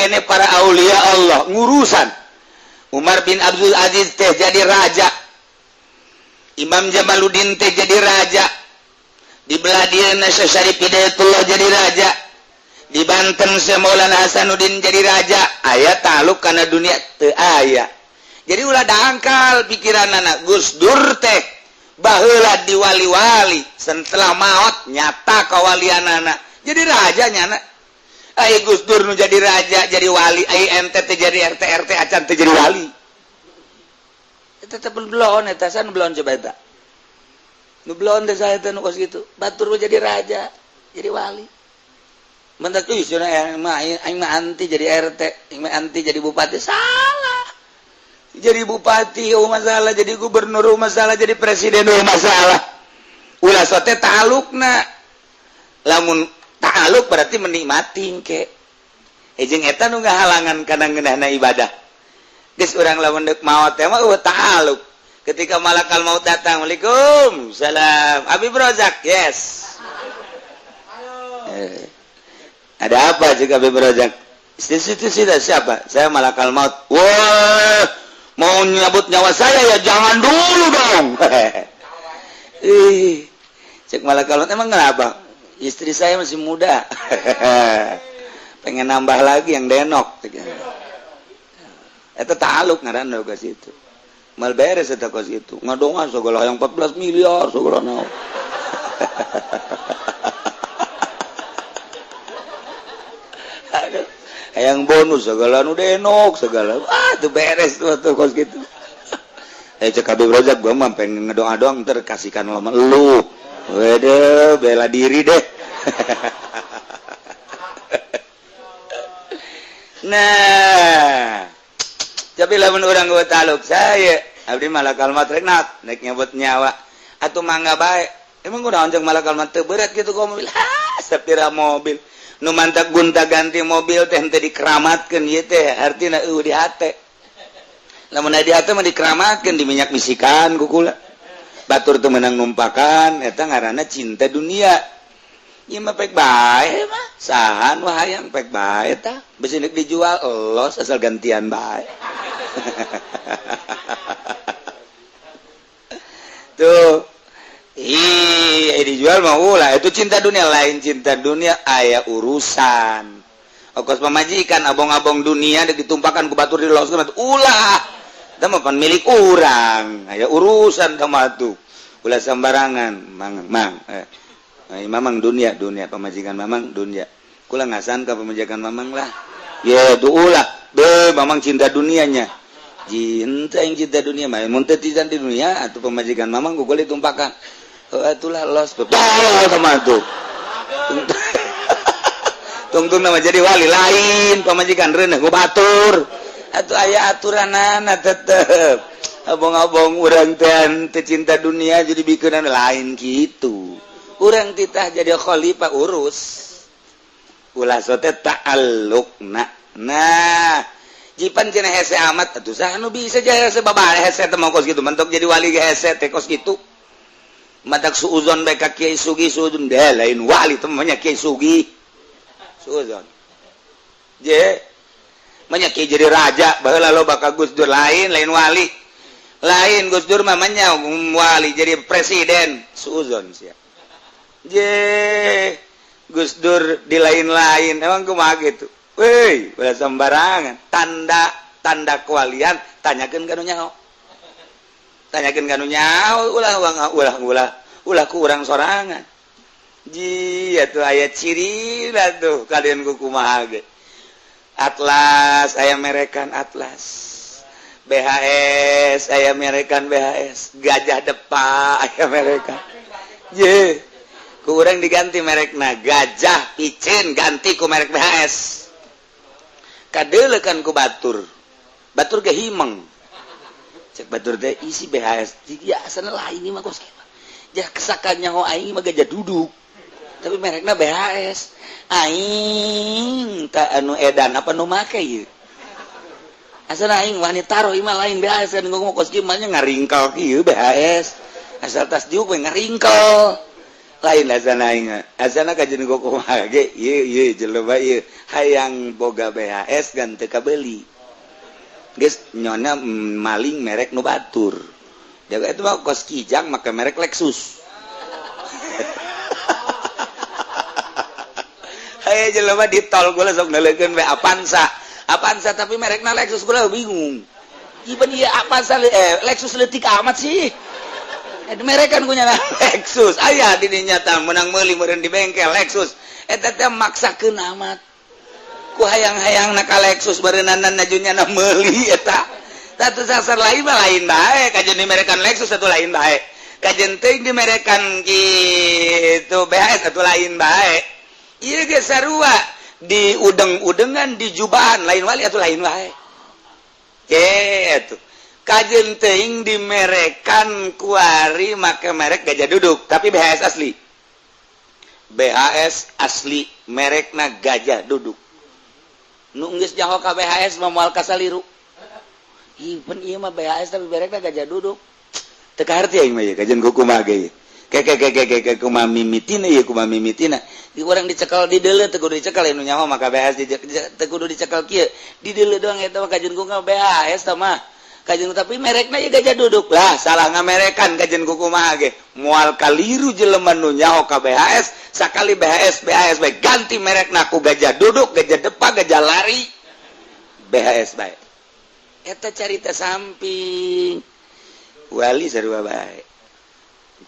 kene para aulia Allah ngurusan. Umar bin Abdul Aziz teh jadi raja, Imam Jamaluddin teh jadi raja, di belah dieu Syarif Hidayatullah jadi raja, di Banten Syekh Maulana Hasanuddin jadi raja. Aya taluk kana dunia? Teu aya. Jadi ulah dangkal pikiran anak. Gus Dur teh baheula di wali-wali, setelah maut nyata kawalian anak jadi raja nyana. Ai Gus Dur nu jadi raja, jadi wali, ai ente teh jadi RT RT acan teh jadi wali. Eta teh belon, eta san belon, coba eta nu belon teh saya teh nu kos kitu. Batur jadi raja, jadi wali. Mentak ih cenah mah aing mah anti jadi RT, aing mah anti jadi bupati. Salah. Jadi bupati oh masalah, jadi gubernur oh masalah, jadi presiden oh masalah. Ulah sote ta'alukna. Lamun ta'aluk berarti menikmati ke. Jeung eta nu ngahalangan kana ngeunahna ibadah. Geus urang lamun deuk maot teh mah eueuh ta'aluk. Ketika malakal maut datang, "Waalaikum salam. Habib Rozak." "Yes." Eh, ada apa juga Habib Rozak? Itu sudah siapa? Saya malakal maut. Wah, mau nyabut nyawa saya ya? Jangan dulu dong. Ih, cek malakal maut, emang kenapa? Istri saya masih muda. Pengen nambah lagi yang denok. Itu taluk ngaranna ke situ. Mal beres eta kos itu. Ngadonga segala yang 14 miliar segala naon. Aduh, yang bonus segala nu denok segala. Ah, itu beres tuh tuh kos gitu. Eh, cek Habib Rozak, gua mah pengen ngedoa doang, terkasihkan lama lu. Wede, bela diri deh. Nah, tapi lamun urang gua taluk saya, abdi malakal maut rek naik nyabut nyawa. Atuh mangga bae. Emang gua anjing malakal maut teu berat gitu kok mobil. Ha, sapira mobil. Nu mantak gunta ganti mobil teh henteu dikeramatkeun ieu teh, artina eueuh di hate. Lamun di hate mah dikeramatkeun, di minyak misikan ku kula. Batur teu meunang numpakan, eta ngaranna cinta dunia. Ieu mah pek bae mah. Saha nu hayang, pek bae tah. Besi deuk dijual elos asal gantian bae. Tuh. Ih, dijual mah ulah, itu cinta dunia lain, cinta dunia aya urusan. Ongkos pamajikan abong-abong dunia dek ditumpakan ku batur diloskeun, ulah. Eta mah pan milik urang, aya urusan tah mah tuh. Ulah sembarangan, mang mang. Eh, mamang dunia, dunia pamajikan mamang dunia. Kula ngasan ka pamajikan mamang lah. Ya tuh ulah. Be, mamang cinta dunianya. Cinta yang cinta dunia mah mun teu cinta di dunia atuh pamajikan mamang ku ditumpakan. Oh, itulah los betul sama tuh. Tungtung nama jadi wali lain pamajikan reuneuh ku batur. Atuh aya aturanana tetep. Abong-abong urang teh teu cinta dunia jadi bikeunan lain gitu. Urang titah jadi khalifah urus. Ulah sote ta'alluqna. Nah, jipan cenah hese amat atuh saha nu bisa jaya hese babah hese teh mah kos kitu mentok jadi wali ge hese teh kos kitu. Matak suuzon bae ka Kiai Sugi, suuzon deh lain wali teh mah Kiai Sugi. Suuzon. Je manya Kiai jadi raja baheula loba ka Gus Dur, lain lain wali. Lain Gus Dur mah manya wali jadi presiden, suuzon sia. Je Gus Dur di lain-lain emang kumaha gitu. Woi, ulah sembarangan. Tanda tanda kewalian tanyakeun ka nu nyaho. Tanyakeun ka nu nyaho, ulah ulah ulah ulah ku urang sorangan. Ji atuh aya ciri lah tuh kalian ku kumaha ge. Atlas aya merekan Atlas. BHS aya merekan BHS. Gajah Depa aya merekan. Je ku urang diganti merekna Gajah Picen, ganti ku merek BHS. Kadelekan ku batur, batur ge himeng. Cek batur teh isi BHS biasa lain ini mah kos jah kesakannya ho aing mah gajah duduk tapi merekna BHS, aing tak anu edan apa nu make ieu asal aing wani taruh imah lain BHS kan ngomong kos kieu mah ngaringkel kieu BHS asal tas diuk we ngaringkel. Lain azana aing, azana kajeun kumaha ge ieu ieu jelema ieu hayang boga BHS gan teu kabeli. Geus nyona maling merek nu batur. Jaga itu mah kos Kijang make merek Lexus. Haye jelema di tol gua sok neuleukeun we Avanza. Avanza tapi merekna Lexus, gua bingung. Ieu ieu Avanza Lexus leutik amat sih. Merekan punya Lexus aya di dinya menang meuli meureun di bengkel Lexus eta teh maksakeun amat ku hayang-hayang na ka Lexus beureunan najunya na meuli eta. Satu sasar lain mah lain bae, kajeun dimerekan Lexus satu lain bae, kajeun teuing dimerekan kitu BHS satu lain bae. Ieu ge sarua di udeng-udengan di jubahan lain wali atuh lain bae. Kitu kajeun teuing dimerekan kuari make merek Gajah Duduk tapi BHS asli, BHS asli merekna Gajah Duduk. Nu geus nyaho ka BHS mah moal kasaliru. Ieu ieu mah BHS tapi merekna Gajah Duduk. Teu kaharti aing mah ieu kajeun kumaha ge. Ke ke ke ke ke kumaha mimitina ieu, kumaha mimitina. Di urang dicekal di deuleu teu kudu dicekal, nu nyaho maka BHS teu kudu dicekal kieu. Di deuleu doang eta mah kajeun kumaha BHS tah mah. Kajeun tapi merekna ieu Gajah Duduk lah, salah ngamerekan kajeun kumaha ge. Moal kaliru jelema nu nyaho ka BHS, sakali BHS BHS bae ganti merekna ku Gajah Duduk, Gajah Depa, Gajah Lari. BHS bae. Eta carita samping. Wali sarua bae.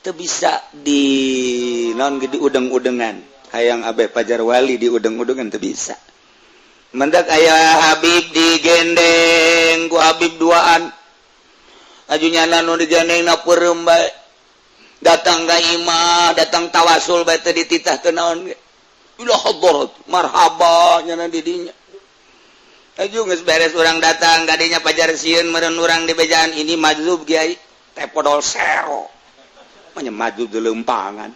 Teu bisa di non di udeng-udengan. Hayang abe pajar wali di udeng-udengan teu bisa. Mendak aya Habib digendeng ku Habib duaan. Ajunya nu digandeng na peureum bae. Datang ka imah, datang tawasul bae teu dititah teu naon ge. Ila hadarat, marhaba nyana di dinya. Aju geus beres urang datang kadinya pajar sieun meureun urang di bejaan ini majzub kiai teh podol sero. Manya majzub di lempangan.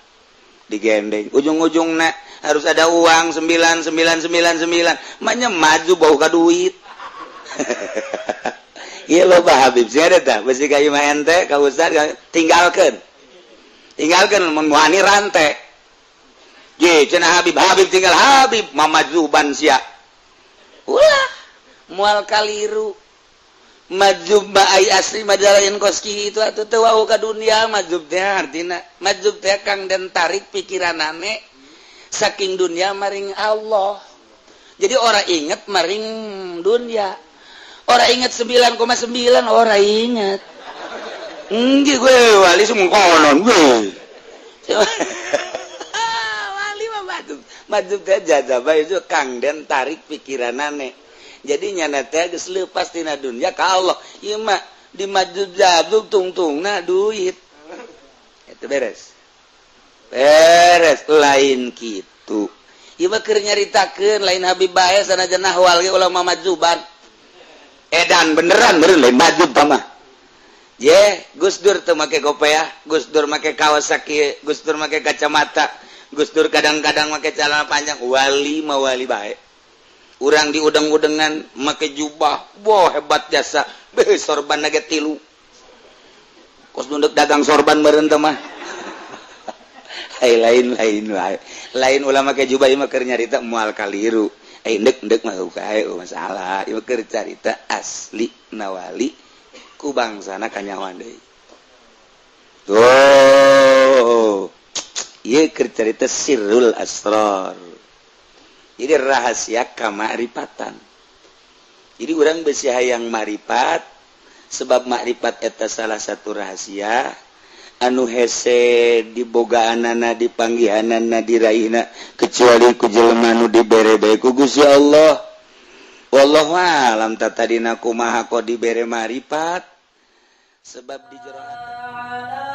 Digendeng ujung-ujungna harus ada uang 9999 manya maju bau ka duit. Iya loba Habib sih ada tah besi kayu mah ente ka ustad tinggalkeun, tinggalkeun mun wani rante ye cenah Habib, Habib tinggal Habib mamajuban sia ulah moal kaliru. Majzub mah ai asli majalain kos kitu atuh teu wau ka dunia. Majzub teh artina majzub teh kang den tarik pikiranane saking dunia maring Allah. Jadi orang inget maring dunia, orang inget 9,9 orang inget. Enggak gue wali semua konon gue wali mah majzub. Majzub teh jazabah itu kang den tarik pikiranane, jadi nyana teh geus leupas tina dunia ka Allah. Ieu mah di majzub jazub tungtungna duit itu beres beres lain kitu. Ieu mah keur nyaritakeun lain Habib bae sanajan ahwal ge ulama majzuban edan beneran beureun lain majzub mah. Ye Gus Dur teu make kopiah, Gus Dur make kaos sakieu, Gus Dur make kacamata, Gus Dur kadang-kadang make celana panjang, wali mah wali bae. Urang di udeng-udengan make jubah, wah hebat jasa, beuh sorban ge tilu. Kos nunduk dagang sorban meureun teh mah. Ai lain lain wae. Lain ulah make jubah ieu mah keur nyarita moal kaliru. Ai endek endek mah kae masalah. Ieu keur carita asli nawali ku bangsana kanyawan deui. Tuh. Ieu keur carita sirrul asrar. Jadi rahasia kamakrifatan. Jadi urang besi hayang maripat sebab makrifat eta salah satu rahasia anu hese dibogaanana, dipanggihanana, diraihna kecuali ku jelema nu dibere bae ku Gusti Allah. Wallahu alam tadina kumaha kok dibere maripat sebab di jero hati.